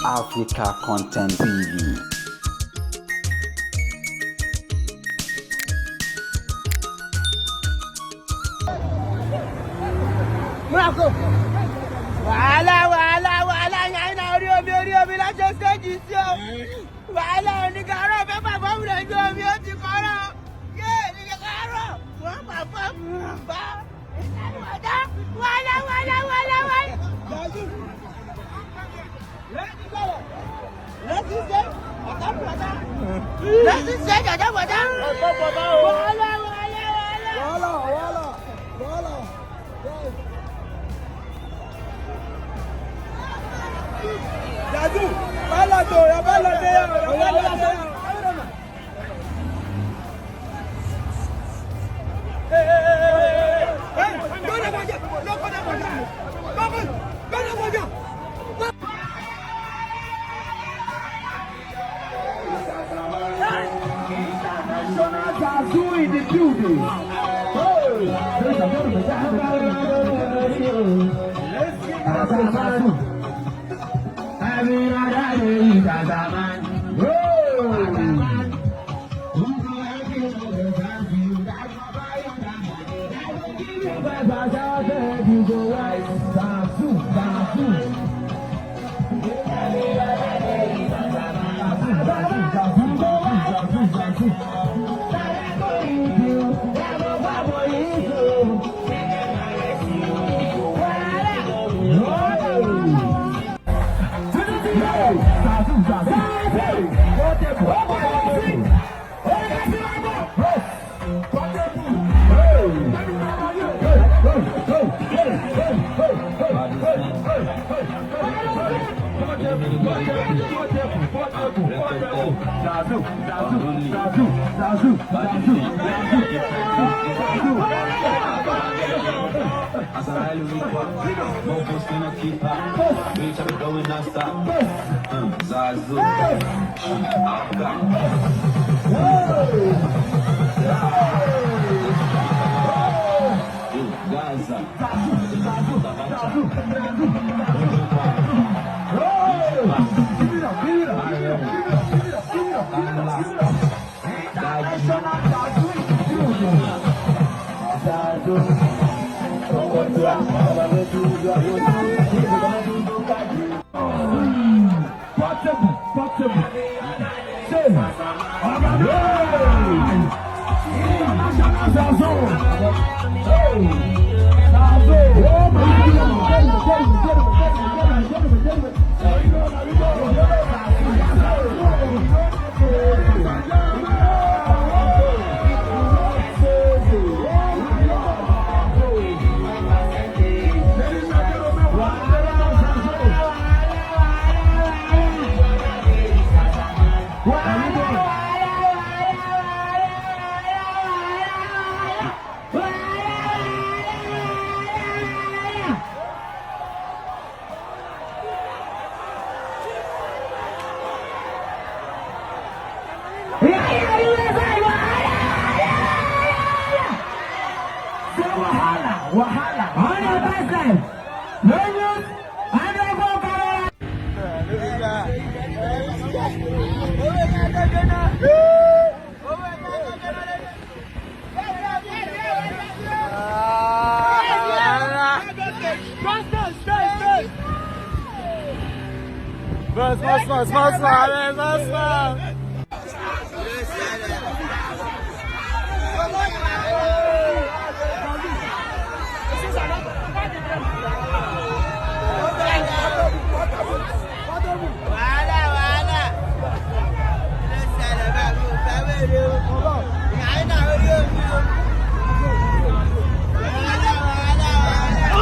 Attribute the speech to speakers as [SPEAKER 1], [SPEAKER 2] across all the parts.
[SPEAKER 1] Africa Content TV.
[SPEAKER 2] Múra kò. Wàhálà wàhálà wàhálà yẹn náà orí omi lọ́jọ́ stéèjì sí o. Wàhálà oníkàárọ̀ fẹ́ bàbá mi lójú omi ó ti kọ́rọ̀. Yé oníkàárọ̀ wọ́n bàbá bá ìsàlùwàdà wàhálà wàhálà wàhálà wàhálà. Lẹ́sìn ṣe jọ̀dọ̀ bọ̀dá. Wàhálà wàhálà wàhálà.
[SPEAKER 3] Wàhálà wàhálà wàhálà. Zazu, bala to ya bala de ya bala de ya. International Zazu in the building. Let's give it up for Zazu.
[SPEAKER 4] Bitch, I been going non-stop. Zazu. Africa. Gaza.
[SPEAKER 3] Portable, portable. Say, International Zazu. Hey, Zazu. Oh my Say wahala, wahala. On your baseline. No news. And I go Carola.
[SPEAKER 2] Small, small, small, small, small, small. Wàhálà wàhálà. Ilé ìṣẹ̀lẹ̀ bá mi ò fẹ́ wèrè o. Ìyá iná orí omi o. Wàhálà wàhálà wàhálà.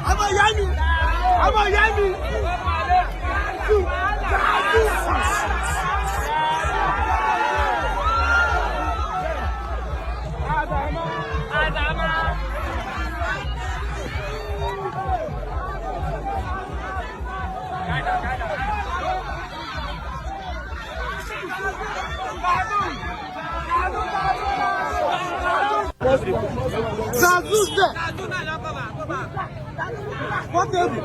[SPEAKER 2] Ọmọ ìyá mi, ọmọ ìyá mi. Zazu sẹ. Portable.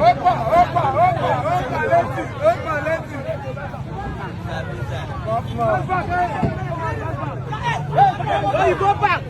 [SPEAKER 2] Opa, opa, opa, opa, létí, opa, létí. Oh, you go back.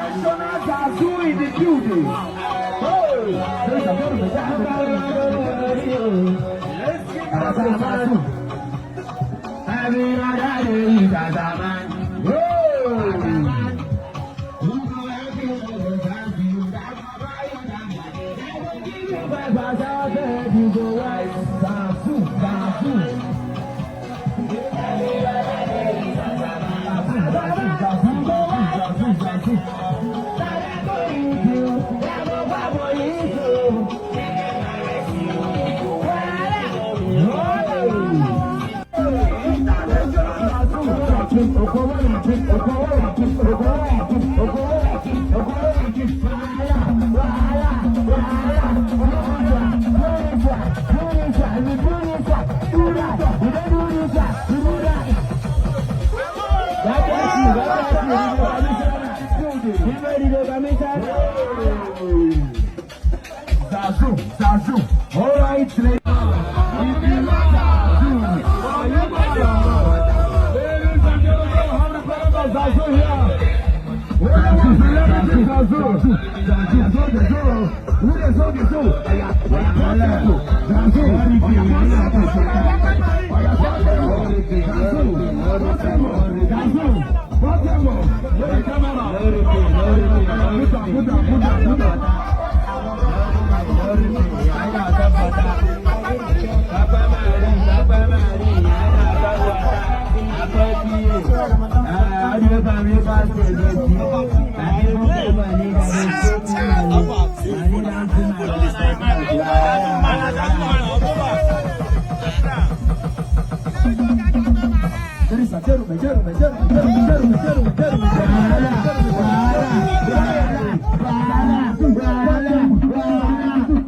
[SPEAKER 3] International Zazu in the building. Let's give it up for Zazu. Zazu, Zazu. Zazu, Zazu. All right, ladies. Zazu here. Zazu, Zazu.